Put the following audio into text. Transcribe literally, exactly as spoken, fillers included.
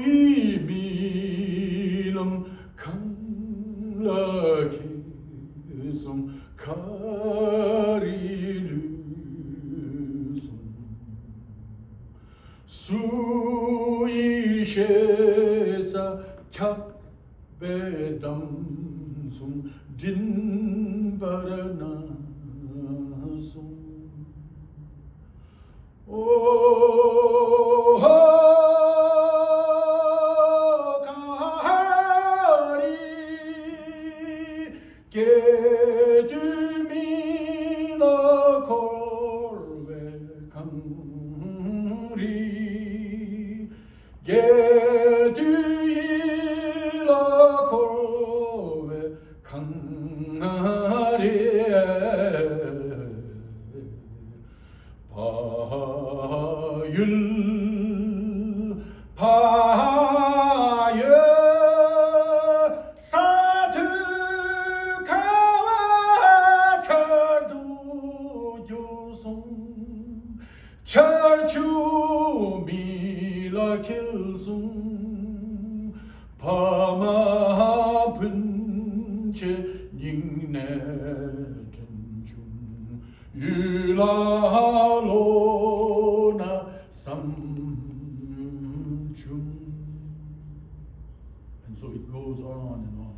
ཡི་རྨི་ལམ་གང་ལ་ཁེལ་སོང་། ག་རེ་ལུས་སོང་། སུ་ཡི་ཞེ་ས་འཁྱག་པས་བསྡམས་སོང་། མགྲིན་པར་ན་སོང་། ཨོ་ཧོ། གངས་རི་སྐྱེ་དུས་མི་ལ་འཁོར་བའི་གངས་རི། རྒྱས་དུས་ཡིད་ལ་འཁོར་བའི་གངས་རི། ཕ་ཡུལ་ཕ་ཡུལ། ས་མཐོའི་ཁ་བ་ཆར་དུ་གྱུར་སོང་། ཆར་ཆུ་མི་ལ་འཁྱིལ་སོང་། ཕ་མ་སྤུན་མཆེད་སྙིང་ནད་དྲན་བྱུང་། ཡུལ་ལ་ལོག་ན་བསམ་བྱུང་། And so it goes on and on.